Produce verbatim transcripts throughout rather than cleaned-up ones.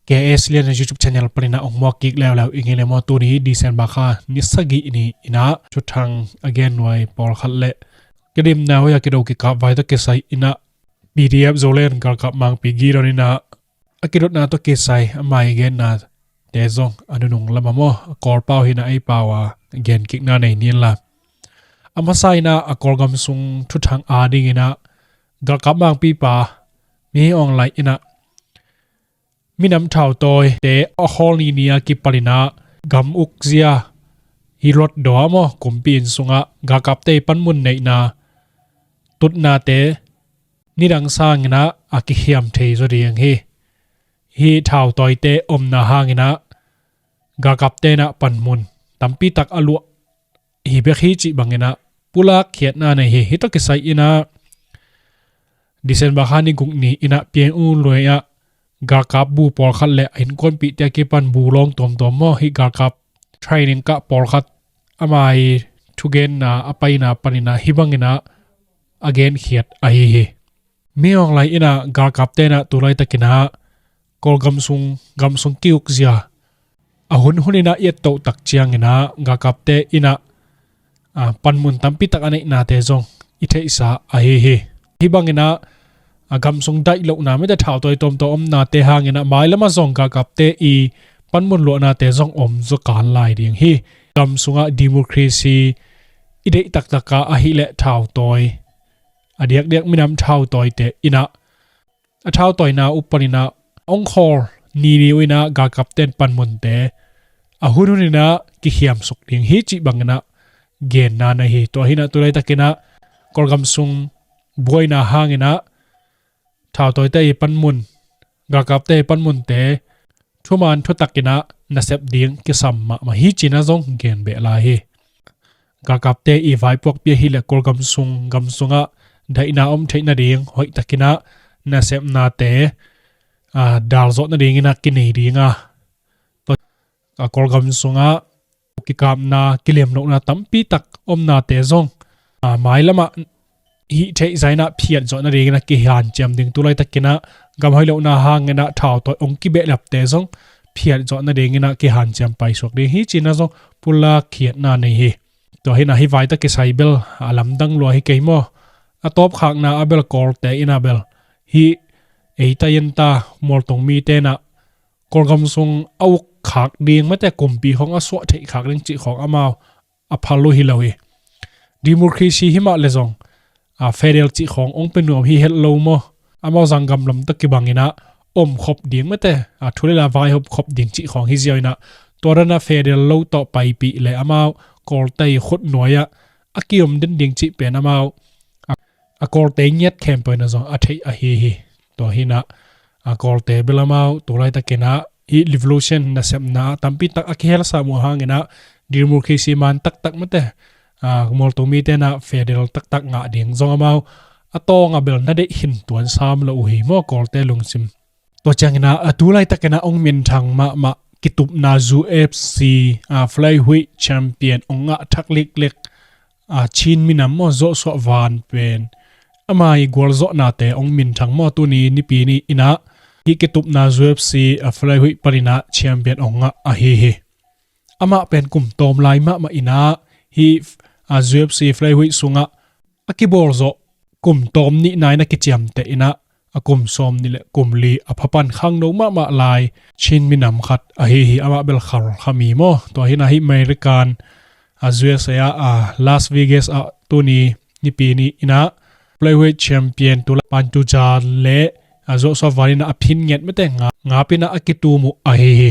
K S Lian YouTube channel panin ah ong muak kik leuleu ing ei le maw. Tuni December kha ni sagih ni in ah thuthang a gen nuai pawlkhat le ka dimna hoih a kido kikap vai tawh kisai in ah P D F Zoland galkap Mangpi Gideon in ah a kidotna tawh kisai a mai genna te zong a nunung lam a maw a Kawlpau hi in ah ei pau a gen kikna nei ni inla. A masa in ah a Kawlgam sung thuthang a ding in ah galkap Mangpipa Min Aung Hlaing in ah minam thautawite a khawl ni ni a kipal in ah gam ukzia hi Hluttaw maw kumpi inn sungah galkapte panmun neihna tutnate nidang sangin ah a kikhiam thei zaw ding hi. Hih thautawite omna hangin ah galkapte in ah panmun tampi tak a luah hi bek hi cih bangin ah pulak khiatna nei hi. Hih tawh kisai in ah December kha ni guk ni in ah P N U lui ah galkap bu pawlkhat le a innkuanpihte a kipan bu lawng tuamtuam maw hih galkap training kah pawlkhat ama ii thugenna a paina panin ah hih bangin ah a genkhiat ahi hi. Min Aung Hlaing in ah galkapte in ah tu laitakin ah Kawlgam sung gam sung ki-ukzia a hun hun in ah i ettoh tak ciangin ah galkapte in ah a panmun tampi tak a neihnate zong i theihsa ahi hi. Hih bangin ah a gam sung daih lohna mite thautawi tuamtuam omnate hangin ah mailam ah zong galkapte ii panmun luahnate zong om zaw kan lai ding hi. Gam sungah democracy i deih taktak a ahih leh thautawi a diakdiak minam thautawite in ah a thautawina uh panin ah ong khawl ni ni uh in ah galkapte in panmunte a hun hun in ah kikhiamsuk ding hi cih bangin ah genna nei hi. Tua hi in ah tu laitakin ah Kawlgam sung buaina hangin ah thautawite ii panmun galkapte ii panmunte thuman thutakin ah nasep ding kisam mahmah hi ci-in ah zong gen beh lai hi. Galkapte ii vaipuakpi ahih leh Kawlgam sung gam sungah daihna om theih nading hoihtakin ah nasepnate a dal zawh nadingin ah kinei ding a, a Kawlgam sungah kikapna kilem lohna tampi tak omnate zong a mailam ah hih theihsa in ah phiat zawh nadingin ah kihanciam ding tu laitakin ah gam hoih lohna hangin ah thautawi ong kibehlapte zong phiat zawh nadingin ah kihanciam paisuak ding hi ci-in ah zong pulak khiatna nei hi. Tua hi in ah hih vai tawh kisai bel a lamdang lua hi kei maw. A tawpkhakna ah bel Kawlte in ah bel hih eita enta mualtung mite in ah Kawlgam sung a uk khak ding mate kumpi khawng a suah theih khak ding cih khawng amau a phal uh hi lo hi. Democracy hi mah leh zong a federal cih khawng ong pia nuam hi het lo maw. Amau zanggam lam tawh kibangin ah omkhop ding mate a thu le la vaihawm khop ding cih khawng hi ziau in ah tua dan ah federal lo tawh paipih leh amau Kawlte ii khut nuai ah a kiom den ding cih pen amau a Kawlte ngiat khempeuh in ah zong a theih ahi hi. Tua hi in ah a Kawlte bel amau tu laitakin ah hih revolution nasepna ah tampi tak a kihelsa uh hangin ah democracy man taktak mate a mualtung mite in ah federal taktak ngah ding zong amau a tawng ah bel na deih khin tuan sam lo uh hi maw Kawlte lungsim. Tua ciangin ah a tu laitakin ah ong minthang mahmah kitupna U F C a flyweight champion ong ngah thak liklek a Chin minam maw Joshua Van pen ama ii gualzawhnate ong minthang maw. Tuni Nipi ni in ah hih kitupna U F C a flyweight panin ah champion ong ngah ahi hi. Amah pen kum tawm lai mahmah in ah hih a U F C flyweight sungah a kibawlzawh kum tawm nihna in a kiciamteh in ah a kum sawm nih le kum li a phapan khangno mahmah lai Chin minam khat ahi hi. Amah bel Khalkha mi maw. Tua hi in ah hih American a U S A ah a Las Vegas ah tuni Nipi ni in ah flyweight champion tu lai Pantoja le a Joshua Van in ah a phin ngiat mate nga, ngap in ah a kitum uh ahi hi.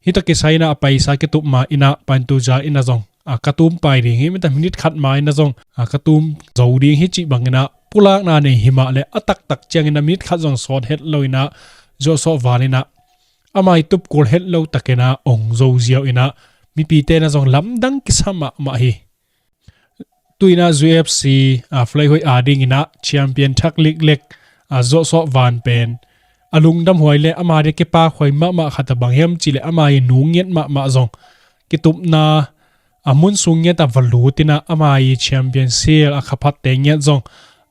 Hih tawh kisai in ah a paisa kitup ma in ah Pantoja in ah zong a ka tum pai ding hi mate minute khat ma in ah zong a ka tum zo ding hi cih bangin ah pulakna nei hi mah leh a taktak ciangin ah minute khat zong sawt het lo in ah Joshua Van in ah ama ii tup kul het lo takin ah ong zo ziau in ah mipite in ah zong lamdang kisa mahmah hi. Tu in ah U F C a flyweight a dingin ah champion thak liklek a Joshua Van pen a lungdamhuai le ama ding kipakhuai mahmah khat a bang hiam cih leh ama ii nu ngiat mahmah zong kitupna a mun sung ngiat ah va lut in ah ama ii champion shield a khaphatte ngiat zong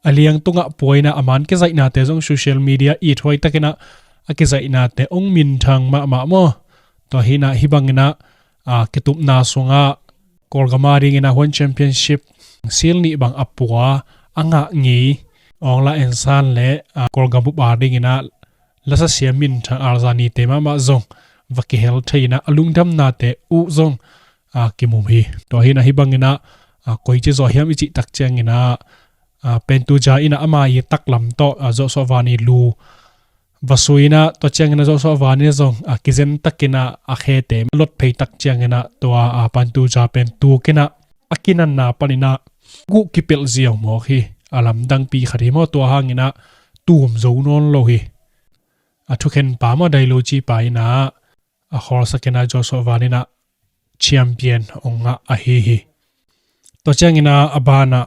a liang tungah pua in ah a man kizaihnate zong social media ithuai takin ah a kizaihnate hong minthang mahmah maw? Tua hi inah hih bang inah, a, kitupna sungah Kawlgam a ding inah One Championship silh nih bang a pua a ngah ngei Aung La N Sang le, a, Kawlgam bup a ding inah lasasiam minthang Al Zani te mahmah zong va kihel thei inah a lungdamnate uh zong, a, kimu hi. Tua hi inah hih bang inah, a, koici zaw hiam i cih tak ciang inah, a, Pantuja inah ama i taklam tawh, a, Zawhsawh Vani lu va sui inah, tua ciang inah Zawhsawh Vani zong, a, kizen tak inah a khete lot phei tak ciang inah tua, a, Pantuja pen tuk inah a kinanna pan inah guh kipelh ziau mawk hi. A lamdangpi khat hi maw, tua hang inah tum zo nawn lo hi. A thukhenpa maw, Dailo cipa inah a khawlsak inah Zawhsawh Vani inah champion hong ngah ahi hi. Tua ciang inah a banah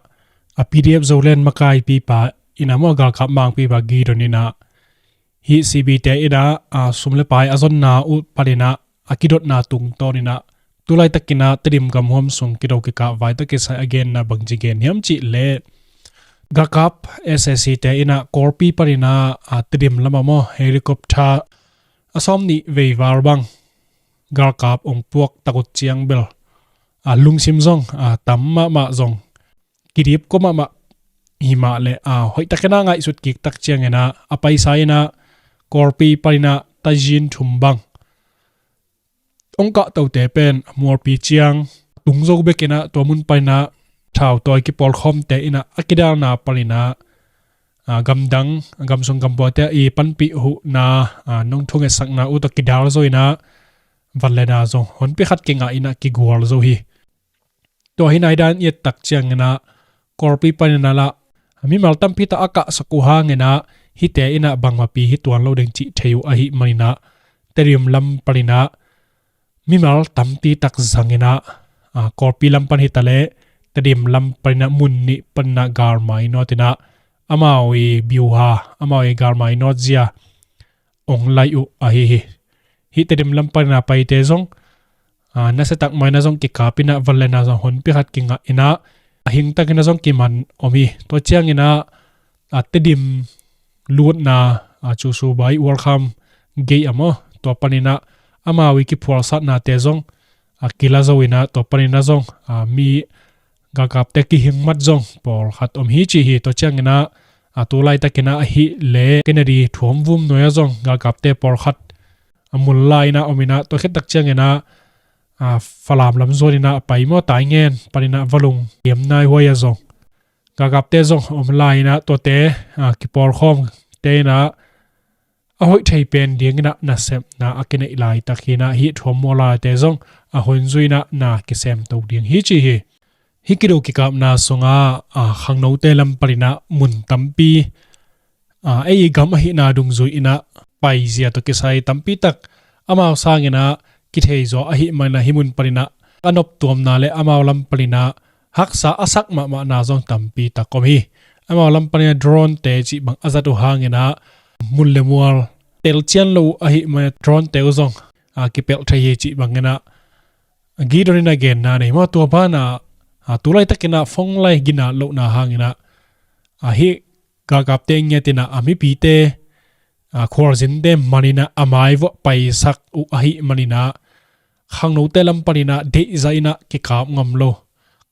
a P D F Zoland makaipipa inah maw, galkap mangpipa Gideon inah hih C B te inah, a, sum le pai a zonna uh pan inah a kidotna tungtawn inah tu laitak inah Tedim gam huam sung kido kikap vai tawh kisai a genna bangci gen hiam cih leh galkap S A C te inah Kawlpi pan inah, a, Tedim lamah maw, helicopter a sawm nih vei val bang galkap hong puak tak uh ciang bel, a, lungsim zong, a, tam mahmah zong kidip kua mahmah hi mah leh, a, hoih tak inah ngaihsut kik tak ciang inah a paisa inah Kawlpi pan inah tazin thum bang hong kah tote pen a mualpi ciang tung zo bek inah tua mun pan inah thautawi kipawlkhawmte inah a kidalna pan inah, a, gamdang, gamsung gambuate i panpih huhna, a, nong thungetsakna uh tawh kidal zo inah van le na zong honpi khat kingah inah kigual zo hi. Tua hi inah i dan i et tak ciang inah Kawlpi pan inah lah mimal tampi tak a kahsak uh hang inah hihte inah bangmahpi hi tuan lo ding cih thei uh ahih man inah Tedim lam pan inah mimal tampi tak zang inah, a, Kawlpi lam pan hi ta leh Tedim lam pan inah mun nih pan inah galmai nawt inah amau i biuha, amau i galmai nawt zia hong lai uh ahi hi. Hih Tedim lam pan inah paite zong, a, nasia tak mah inah zong kikap inah van le na zong honpi khat kingah inah a hing tak inah zong kiman om hi. Tua ciang inah, a, Tedim lutna, a, Cusubai World Cup gei a maw, tua pan inah amau i kiphualsatnate zong, a, kila zo inah tua pan inah zong, a, mi galkapte kihing mat zong pawlkhat om hi ci hi. Tua ciang inah, a, tu laitak inah ahih leh Kennedy thuam vum nuai ah zong galkapte pawlkhat a mul lai inah om inah tua khit tak ciang inah, a, Falam lam zuan inah a pai maw, Taingen pan inah va lungkiam nai huai ah zong galkapte zong om lai inah tuate, a, kipawlkhawmte inah a hoih thei pen ding inah nasepna a kineih laitak hi inah hih thuam mual laite zong a hun zui inah na kisemto ding hi ci hi. Hih kido kikapna sungah, a, khangnote lam pan inah mun tampi, a, ei i gam ahihna dungzui inah paizia tawh kisai tampi tak amau sang inah kithei zaw ahih man inah hih mun pan inah a noptuamna le amau lam pan inah haksa a sak mahmahna zong tampi tak om hi. Amau lam pan inah drone te cih bang a zat uh hang inah mun le mual tel cian lo uh ahih man inah drone te uh zong, a, kipelh thei hi cih bang inah Gideon inah genna nei maw. Tua banah, a, tu laitak inah phone line ginat lohna hang inah, a, hih galkapte ngiat inah a mipite, a, khualzinte man inah a mai vuah paisak uh ahih man inah khangnote lam pan inah deihzah inah kikap ngam lo.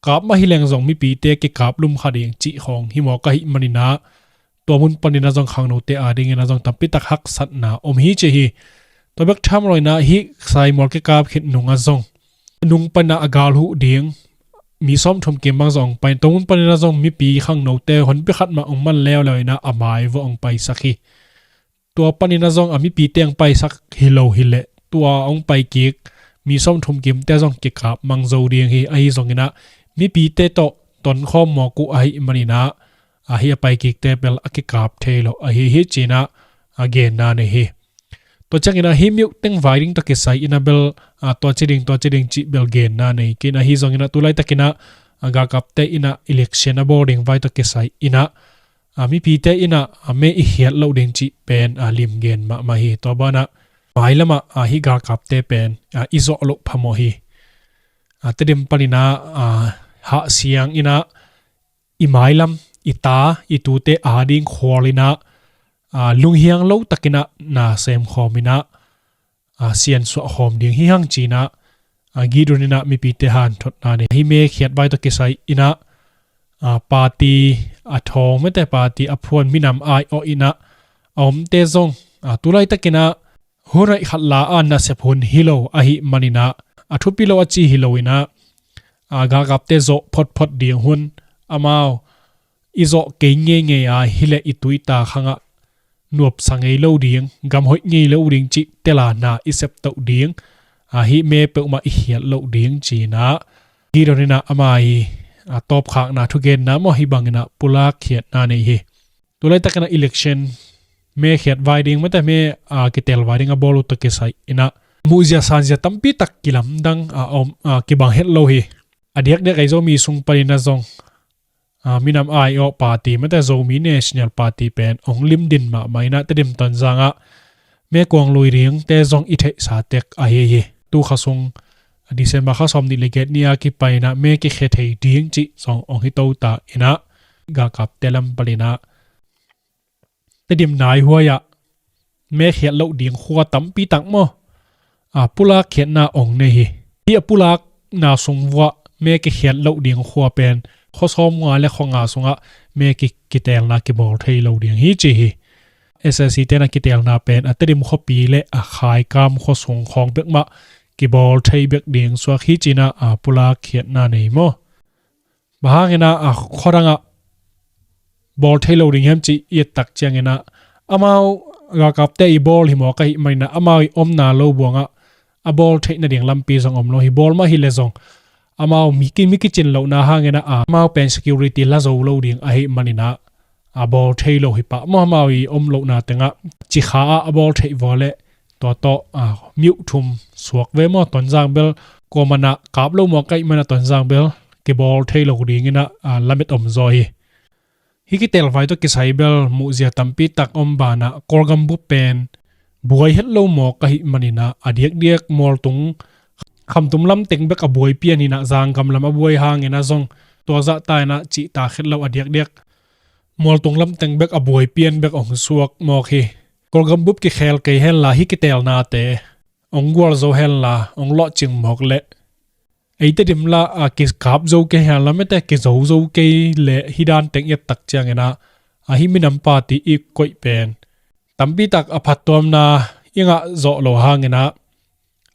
Kap mah hi leng zong mipite kikap lum kha ding cih khawng hi mawk ahih man inah tua mun pan inah zong khangnote a ding inah zong tampi tak haksatna om hi ci hi. Tua bek tham lo inah hih Saimual kikap khit nungah zong nung pan inah a gal huh ding mi sawmthum kim bang zong pai, tua mun pan inah zong mipi khangnote honpi khat mah hong man leuleu inah a mai vuah hong paisak hi. Tua pan inah zong a mipite hong paisak hi lo hi leh tua hong pai kik mi sawmthum kimte zong kikap mang zo ding hi. Ahi zong inah mipite tawh tonkhawm mawk uh ahih man inah, a, hih a pai kikte bel a kikap thei lo ahi hi ci inah, a, genna nei hi. Tua ciang inah hih miuh teng vai ding tawh kisai inah bel, a, tua ci ding, tua ci ding cih bel genna nei kei inah, ahi zong inah tu laitak inah, a, galkapte inah election a bawl ding vai tawh kisai inah, a, mipite inah, a, me i hiat loh ding cih pen, a, lim gen mahmah hi. Tua banah mailamah, a, hih galkapte pen, a, i zawh loh phamawh hi. A, Tedim pan inah, a, hahsiang inah i mailam, i ta, i tute a ding khual inah, a, lunghiang lo takinah na semkhawm inah, a, siansuah khawm ding hi hang cinah, a, Gideon inah mipite hanthotna nei hi. Me khiatvai tawh kisai inah, a, party a thawng mete party a phuan minam ai awh inah a omte zong, a, tulai takinah hun hoih khat la a nasep hun hi lo ahi maninah a thupi lo a ci hi lo inah, a, galkapte zawh photphot ding hun amau i zawh kei ngeingei a hileh i tuita khangah nuapsa ngei lo ding, gam hoih ngei lo ding cih tela na i septoh ding, a, hih me peuhmah i khiat loh ding cinah Gideon inah ama i, a, tawpkhakna thugenna maw hih banginah pulak khiatna nei hi. Tulai takinah election me khiatvai ding mete me, a, kitelvai ding a bawl uh tawh kisai inah muhzia sanzia tampi tak kilamdang, a, om, a, kibang het lo hi. A diakdiak ei Zomi sung paninah zong, a, minam ai awh party mete Zomi National Party pen ong limdin mahmah inah Tedim Tonzangah me kuang lui dingte zong i theihsa tek ahi hi. Tu kha sung, a, December kha sawm nih le giat ni a kipainah me kikhia thei ding cih zong ong hi to ta inah galkapte lam paninah Tedim naihuai ah me khiat loh ding khua tampi tak maw, a, pulak khiatna ong nei hi. Hih a pulakna sung vuah me kikhiat loh ding khua pen khuasawm nga le khua nga sungah me ki, kitelna kibawl thei lo ding hi ci hi. S A C tenah kitelna pen a Tedim khuapi le a Khaikam khuasung khawng bekmah kibawl thei bek ding suak hi cinah, a, pulak khiatna nei maw. Bang hanginah, a, khuadangah bawl thei lo ding hiam cih i et tak cianginah amau galkapte i bawl hi mawk ahi maninah amau i omna lo buangah a bawl theih nading lampi zong om lo hi. Bawl mah hileh zong amau mi ki, mi kicin lohna hanginah, a, amau pen security la zo lo ding ahi maninah a bawl thei lo hi pah maw. Amau i om lohna tengah cikha ah a bawl theih vua leh tua tawh, a, miuh thum suak ve maw. Tonzang bel kuamanah kap lo mawk ahi manah Tonzang bel kibawl thei lo dinginah, a, lamet om zaw hi. Hih kitelvai tawh kisai bel muhzia tampi tak om banah Kawlgam bup pen buai het lo mawk ahi maninah a diakdiak mualtung khamtum lamteng bek a buai pian hinah zanggam lam a buai hanginah zong tua zahta inah cihtak het lo a diakdiak mualtung lamteng bek a buai pian bek ong suak mawk hi. Kawlgam bup kikhel kei henla hih kitelnate ong gualzo henla ong lawhcing mawk leh ei Tedim lah a kikap zo kei henla mete kizo zo kei leh hih dan teng i et tak cianginah a hih minam party i koih pen tampi tak a phattuamna i ngah zawh lo hanginah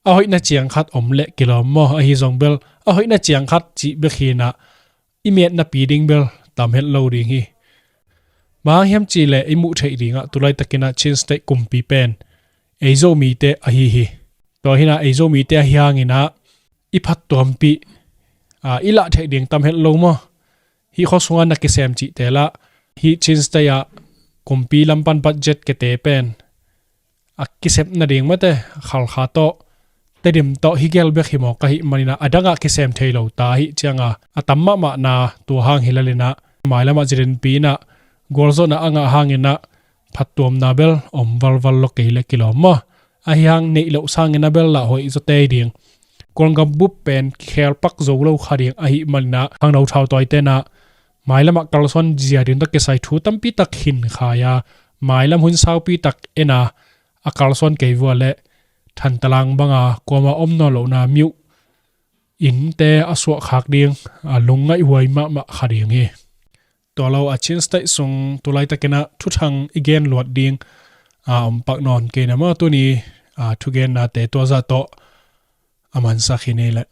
a hoihna ciang khat om leh kilawm maw. Ahi zong bel a hoihna ciang khat cih bek hinah i metnapi ding bel tam het lo ding hi. Bang hang hiam cihleh i muh theih dingah tulai takinah Chin State kumpi pen ei Zomite ahi hi. Tua hinah ei Zomite ahi hanginah i phattuampih, a, i lah theih ding tam het lo maw. Hih khua sungah na kisem cihte lah hih Chin State ah kumpi lam pan budget kete pen a kisep nading mate khalkha tawh Tedim tawh hi gel bek hi mawk ahi maninah a dangah kisem thei lo ta ahi cianga a tam mahmahna tua hang hi lalinah mailamah zidinpi inah gualzawhna a ngah hanginah phattuamna bel om valval lo kei le kilawm maw. Ahi hang neih loh sangin a bel lah hoih zaw tei ding. Kawlgam bup pen kikhelpak zo lo kha ding ahi maninah khangno thautawi tenah mailamah kalsuan zia ding tawh kisai thu tampi tak hin khai a, mailam hun saupi tak ena a kalsuan kei vua le thantalang banga kuama om nawn lohna miuh innte a suahkhak ding a lungngaih huai mahmah kha ding hi. Tua lo a Chin State sung tulai takinah thuthang i gen luat ding a om pak nawn kei na maw, tuni a thugennate tua zah tawh a mansak hi nei leh.